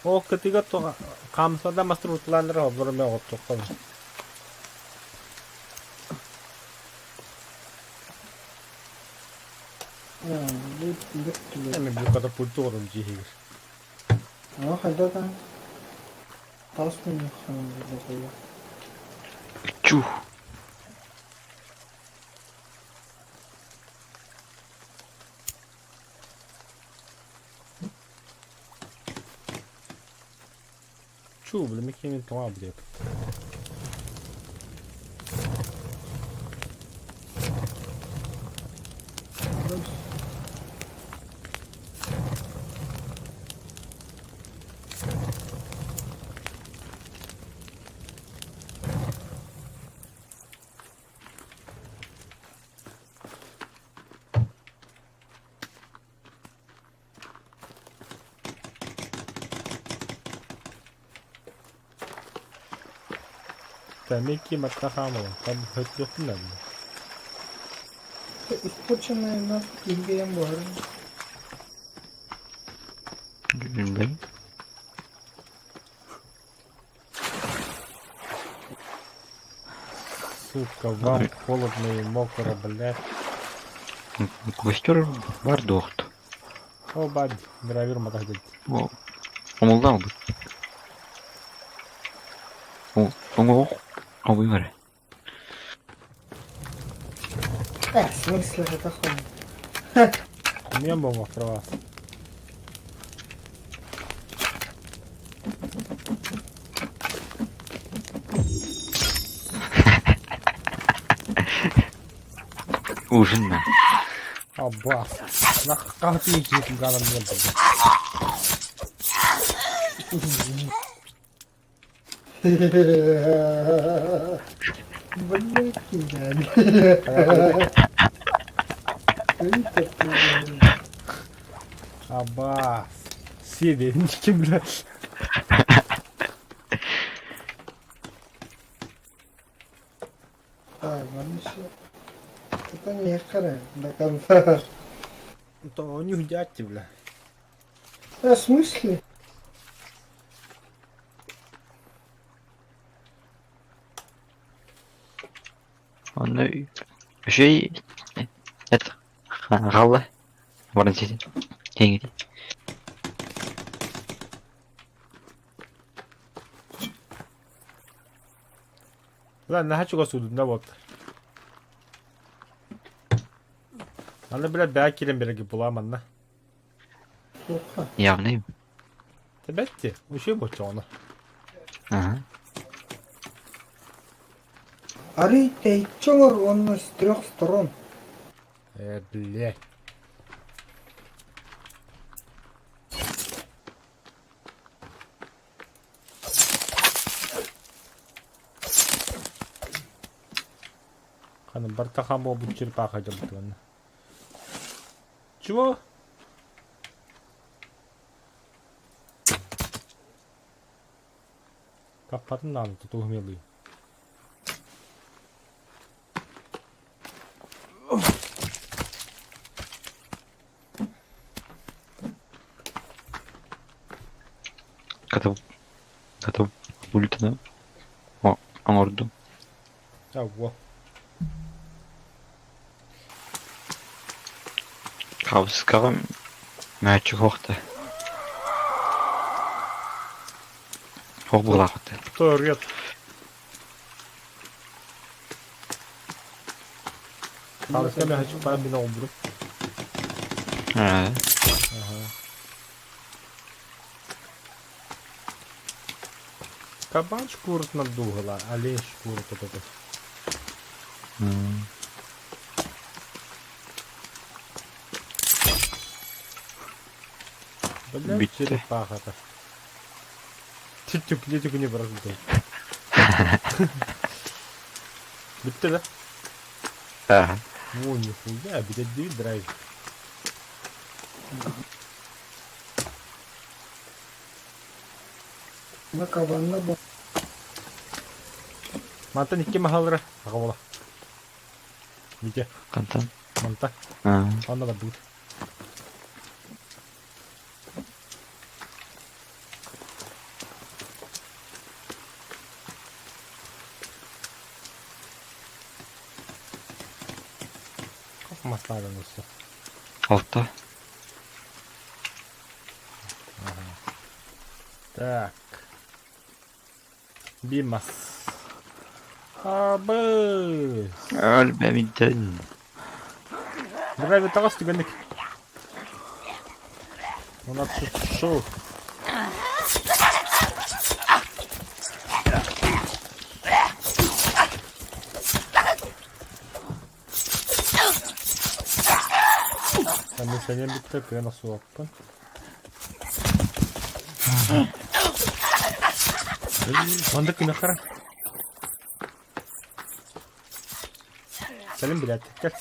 Ол кытыыга хаамсада маршрутлааннар олору мен оттоххо. Эми бу катапульта орун дьиһигэр. А хайда да тас мин Чух. Чуу, бля, микиmin тоҥо блядь. Микки Маттахамова, там хөтлөхтүн Испорченная нас килгән бар. Билбэт. Сука, вам холодно и мокро, блядь. Костер бар дуохт. О, бад, гравюр матахдет. О, омулдаал бут. О, оҥоох хомуймар. Э, в смысле, это хуй. Умеем бомбу права. Ужин на. Аббас. На кахты киһи ганом не был. Блядь, Аббас. Себенчики, блядь. Так, еще. Это не хара до конца. То у них дядьки, бля. А, в смысле? Онно үчүгэй эт хаалла. Баран ситин. Кэҥити. Ладно, хочу государь, вот. Аны, блядь, бää кирен береги була манна. Плохо. Явный. Тебетти, уши бочону. Ага. Ары тейчоңор он с трех сторон. Блядь. Ханы бартахан бу черепаха жабытыган. Чего? Каппатын надо, тут умелый. Ката ката бултана. О, оҥордум. А, во. Хаускаҕа мээччик суохта. Суох буолаахпыт. Кто рет? Хаалыска мөһөчүк баар мин оҕолбутум. Аа. Ага. Кабан шкуртынан дууһала, олень шкурата это. Блядь, Бүттэ. черепаха-то. Түк не бырахтым. Бүттэ да? Аа. О, нихуя, блядь, драйв. На кабанна бу. Мантан икки маһалара аҕабала. Витя, Хантан? манта, Аа. онно барбыт. Масладан өссө? Алта. Так. Биир мас. Абы! Өлбөмүтэн. Драйвер таҕыс түгэнник. У нас тут шоу. Мин сэниэм бүттэ, кыайан охсубаппын. Маннык гыныахтара. Сэлим билээттиктэр.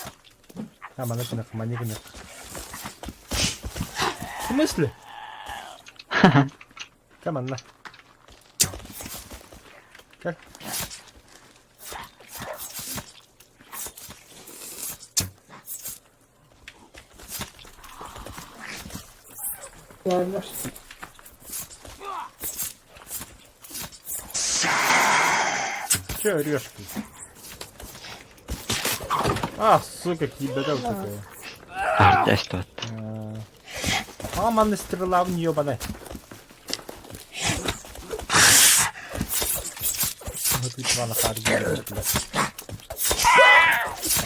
А, маннык гыныах, маннык гыныах. В смысле? Кэл манна. Кэл. Varlar. Че орешки? А, сука, ебетел такая. Артест А, манна стрела в нее, бана. Вот на харде, блядь.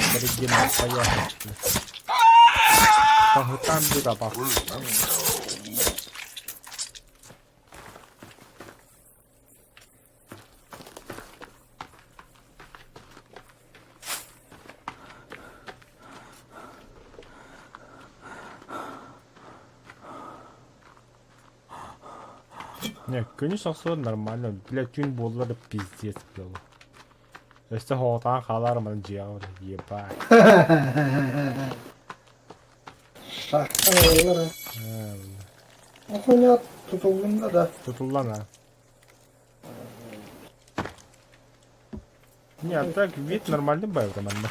Абориген поехал, блядь. Там беда, Не, күнүс охсуон нормально. Бля, түүн буолла да пиздец, бля. Өссө хоҕотоон хаалаар манан дьиэҕэ ебать. Шахта олар. Охуня tutulduğunda да. Тутуллан а. Не, а так вид нормальный бывает манна.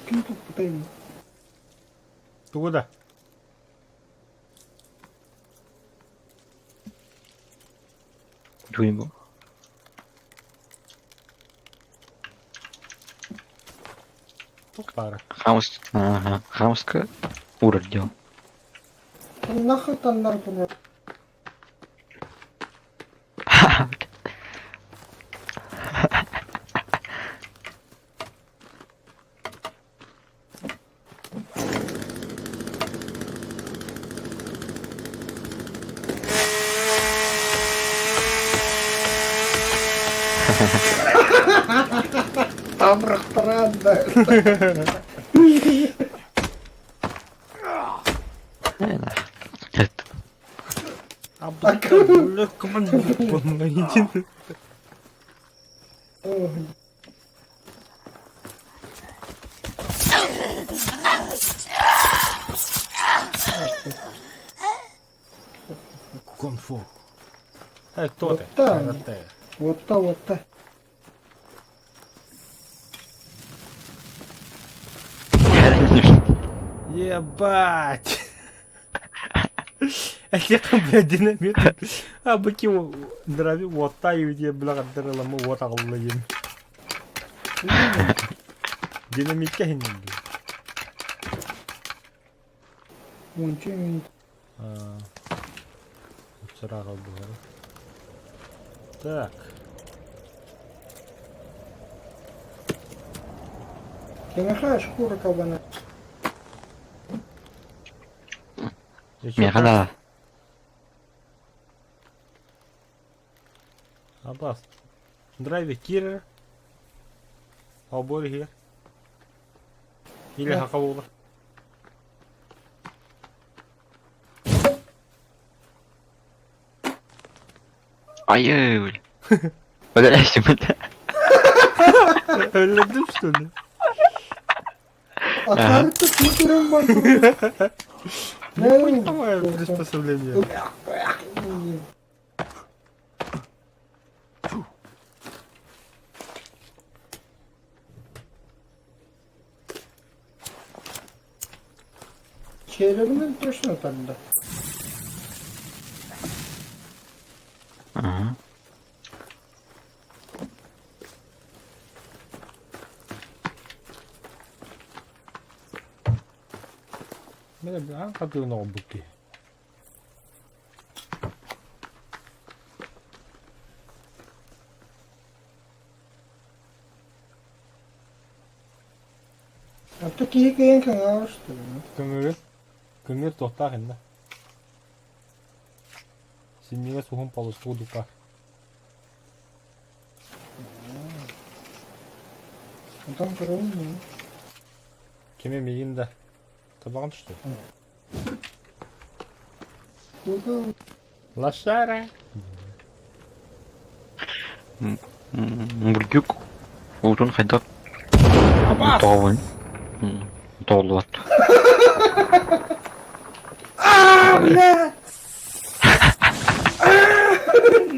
Ким туппутайын? Тугу да? Дуйбу. Туох баара? Хаамыс, ага, хаамыска уурар диэн. Нахуй таннар турар. Табырықтырады да. Это А бля, команда. Ой. Кунг-фу. Эй, кто ты? Вот так. Карате. Вот та, вот та. Ебать! Этиэхэ бля динамит. А быки драви уоттай диye бля каддырылама уот аҕылла диэн. Динамитка хиннин Ончу минут. Сыраҕал буһара. Так. Кимиэхэ шкура кабана. Еще Миэхэ да. Абас. Драйвер кирер. Обор here. Или Да. хакалула. Айыы. Өлөрөсүм этэ. Өлөрдүм что ли? Атаарытта сүүтүрэн бар. Не понимаю приспособление. Черевинен точно тарда. Ага. Мин аан хатыгын оҕорбут киһи. А то киһи кыайан кыҥаабыт что ли? Көҥүрүн. Көҥүр туохтаах иннэ. Синньигэс уһун полустуу дука. Онтон көрөбүн дуу? Кими миигин да табаҕын что ли? Куда? Лошара! Бурдюк уутун хайдах Абас! тоҕобун тоҕуллубат. А, бля!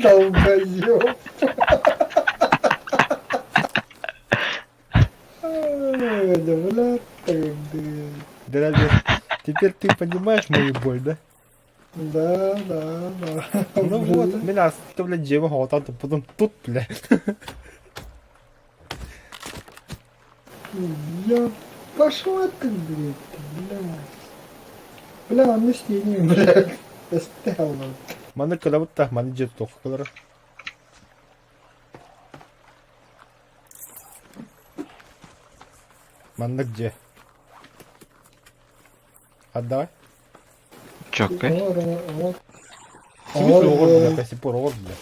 Долбоёб! Ай, да бля, ты, Дорогой, теперь ты понимаешь мою боль, да? Да, да, да. Ну вот, мин ааспыта, блядь, дьиэбин хоҕотон туппутум тут, бля. Я пошла ты, блядь, бля. Бля, он не блядь. Эстелла. Маны кылабыт та, маны дьиэ тутуохха кылара. Маннык дьиэ. Отдавай. Чоккай. Сибис оҕор, бля, до сих пор оҕор, бля.